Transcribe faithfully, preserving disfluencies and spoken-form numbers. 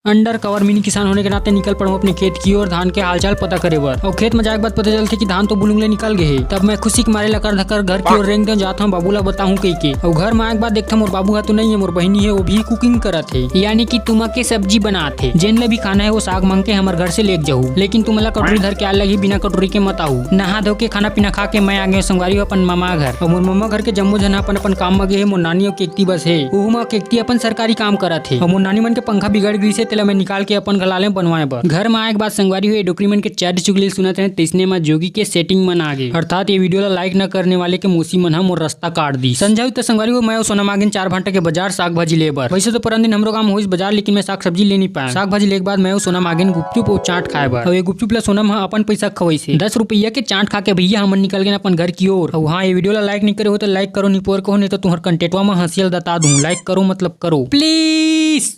Under cover mini किसान होने के नाते निकल पड़ूं अपने खेत की ओर धान के हालचाल पता करे बर। अउ खेत में जाए के बाद पता चलथे कि धान तो बुलुंग ले निकल गए हे। तब मैं खुशी के मारे लकर धकर घर की ओर रेंग दें जात हूँ बाबू ला बताऊं कही के। अउ घर में आए के बाद देखथों मोर बाबू हा तो नहीं है, मोर बहिनी है, वो भी कुकिंग करत हे, यानी कि तुमा के सब्जी बनात हे। जेन ले भी खाना है वो साग मांग के हमर घर से लेके जाहू, लेकिन तुमला कटोरी धर के आए लगही, बिना कटोरी के मत आहू। नहा धो के खाना पीना खा के मैं आ गए संगवारी हो अपन मामा घर। अउ मोर मामा घर के जम्मो झन अपन अपन काम में गए हे, मोर नानी अउ केकती बस हे, ओहू में केकती अपन सरकारी काम करत हे। अउ मोर नानी मन के पंखा बिगड़ गई से, तेला मैं निकाल के अपन घला ले बनवाए बर। घर में आए के बाद संगवारी हो ये डोकरी मन के चार चुगली सुनत रहे, तइसने में जोगी के सेटिंग मन आ गए। अर्थात ये वीडियो ला लाइक न करने वाले के मौसी मन हा मोर रास्ता काट दी। संझा हुई त संगवारी हो मैं अउ सोनम आगेन चार भांटा के बाजार साग भाजी ले बर। वैसे तो परन दिन हमरो गांव होइस बाजार, लेकिन मैं साग सब्जी ले नहीं पाए। साग भाजी ले के बाद मैं अउ सोनम आगेन गुपचुप अउ चाट खाए बर। अउ ये गुपचुप ला सोनम हा अपन पैसा खवाइस हे। दस रुपया के चाट खा के भैया हमन निकल गए अपन घर की ओर। अउ हाँ, ये वीडियो ला लाइक नहीं करे हो तो लाइक करो, निपोर कहो, नहीं तो तुम्हार कंटेटवा में हंसियल दता दूं। लाइक करो मतलब करो प्लीज।